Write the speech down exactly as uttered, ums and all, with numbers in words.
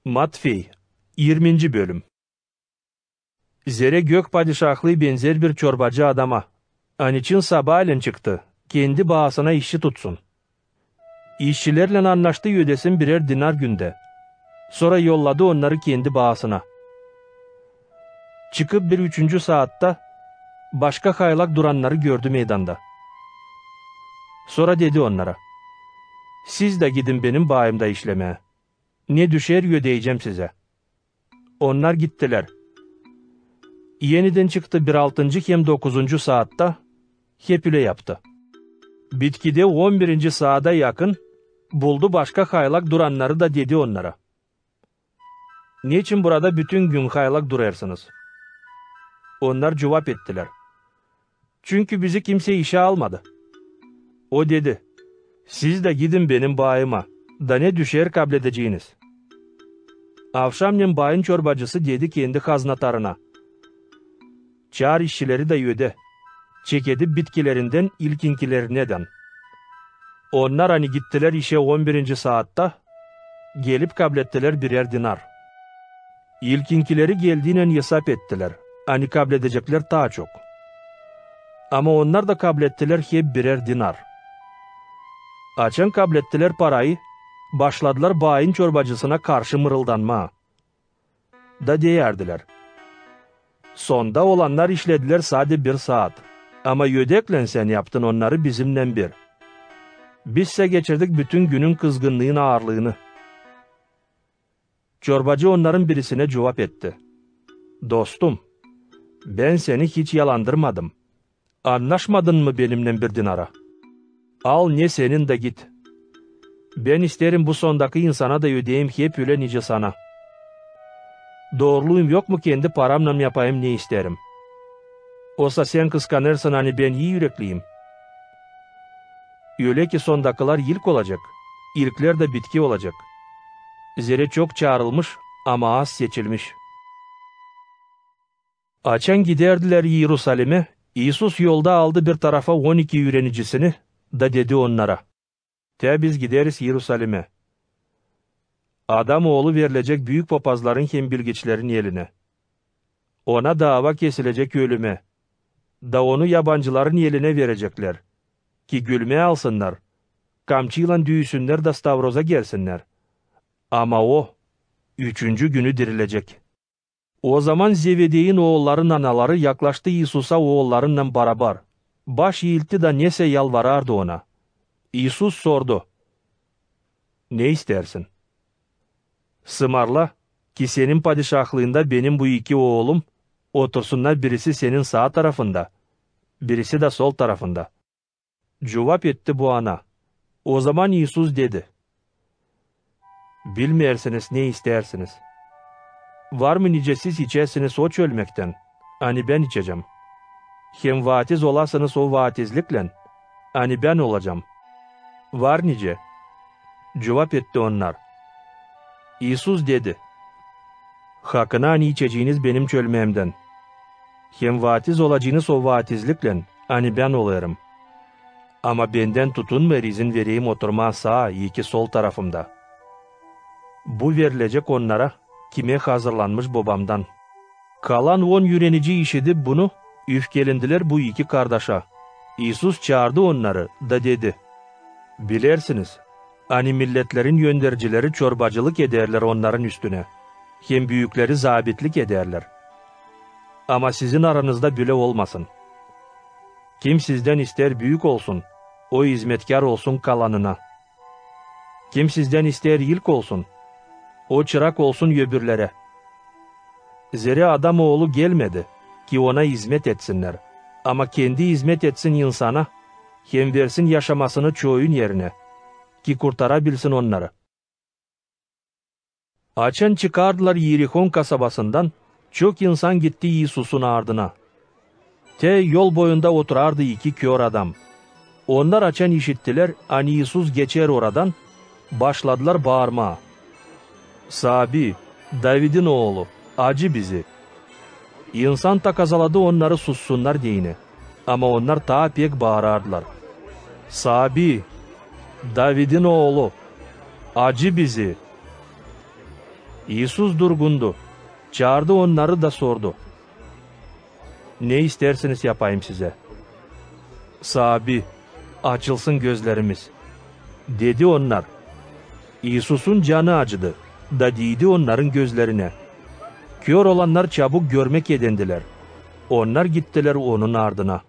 Matfey, irminci bölüm. Zerä Gök Padişahlıı benzer bir çorbacı adama, ani çin sabaaylän çıktı, kendi baasına işçi tutsun. İşçilerlän annaştı ödesin birär dinar gündä. Sora yolladı onnarı kendi baasına. Çıkıp bir üçüncü saatta başka haylak durannarı gördü meydanda. Sora dedi onnara: "Siz dä gidin benim baamda işlemää. Ne düşer, ödeyecäm sizä." Onnar gittilär. Enidän çıktı bir altıncı hem dokuzuncu saatta, hep ölä yaptı. Bitkidä on birinci saada yakın buldu başka haylak durannarı da dedi onnara: "Neçin burada bütün gün haylak durêrsınız?" Onnar cuvap ettilär: "Çünkü bizi kimsey işä almadı." O dedi: "Siz dä gidin benim baama, da ne düşer kabledeceniz." Avşamnen baayın çorbacısı dedi kendi haznatarına: "Çaar işçileri da ödä, çek edip bitkilerindän ilkinkilerinä dän." Onnar, ani gittilär işä on birinci saatta, gelip kablettilär birär dinar. İlkinkileri geldiynän esap ettilär, ani kabledecekler taa çok. Ama onnar da kablettilär hep birär dinar. Açan kablettilär parayı, başladılar baayın çorbacısına karşı mırıldanmaa da deyärdilär: "Sonda olannar işledilär sade bir saat, ama ödeklän sän yaptın onnarı bizimnän bir. Bizsä geçirdik bütün günün kızgınnıın aarlıını." Çorbacı onnarın birisinä cuvap etti: "Dostum, bän seni hiç yalandırmadım. Annaşmadın mı benimnän bir dinara? Al ne senin da git. Bän isteerim bu sondakı insana da ödeyim hep ölä nicä sana. Dooruluyum yok mu, kendi paramnan yapayım ne isteerim? Osa sän kıskanêrsın, ani bän ii ürekliyim?" Ölä ki sondakılar ilk olacek, ilklär dä bitki olacek. Zerä çok çaarılmış, ama az seçilmiş. Açan gidärdilär İerusalimä, İisus yolda aldı bir tarafa on iki üürenicisini da dedi onnara: "Tä biz gideriz İerusalimä. Adam Oolu verilecek büük popazların hem bilgiçlerin elinä. Ona daava kesilecek ölümä, da Onu yabancıların elinä vereceklär, ki gülmää alsınnar, kamçıylan düüsünnär da stavroza gersinnär. Ama O üçüncü günü dirilecek." Ozaman Zevedeyin oolların anaları yaklaştı İisusa oollarınnan barabar, baş iiltti da nesä yalvarardı Ona. İisus sordu: "Ne isteersin?" "Sımarla, ki Senin padişahlıında benim bu iki oolum otursunnar, birisi Senin saa tarafında, birisi dä sol tarafında." Cuvap etti bu ana. Ozaman İisus dedi: "Bilmeersiniz, ne isteersiniz. Var mı nicä siz içersiniz o çölmektän, ani bän içecäm? Hem vaatiz olasınız o vaatizliklän, ani bän olacam?" "Var nicä," cuvap etti onnar. İisus dedi: "Hakına, ani içeceniz benim çölmeemdän hem vaatiz olaceniz o vaatizliklän, ani bän olêrım. Ama bendän tutunmêêr izin vereyim oturmaa saa, eki sol tarafımda. Bu verilecek onnara, kimä hazırlanmış Bobamdan." Kalan on üürenici, işidip bunu, üfkelendilär bu iki kardaşa. İisus çaardı onnarı da dedi: "Bilersiniz, ani milletlerin öndercileri çorbacılık ederlär onnarın üstünä, hem büükleri zabitlik ederlär. Ama sizin aranızda bölä olmasın. Kim sizdän isteer büük olsun, o izmetkär olsun kalanına. Kim sizdän isteer ilk olsun, o çırak olsun öbürlerä. Zerä Adam Oolu gelmedi, ki Ona izmet etsinnär, ama kendi izmet etsin insana hem versin yaşamasını çoyun erinä, ki kurtarabilsin onnarı." Açan çıkardılar İerihon kasabasından, çok insan gitti İisusun ardına. Te yol boyunda oturardı iki kör adam. Onnar açan işittilär, ani İisus geçer oradan, başladılar baarmaa: "Saabi, Davidin Oolu, acı bizi!" İnsan takazaladı onnarı sussunnar deyni, ama onnar taa pek baarardılar: "Saabi, Davidin Oolu, acı bizi!" İisus durgundu, çaardı onnarı da sordu: "Ne isteersiniz yapayım sizä?" "Saabi, açılsın gözlerimiz," dedi onnar. İisusun canı acıdı da diidi onnarın gözlerinä. Kör olannar çabuk görmäk edendilär. Onnar gittilär Onun ardına.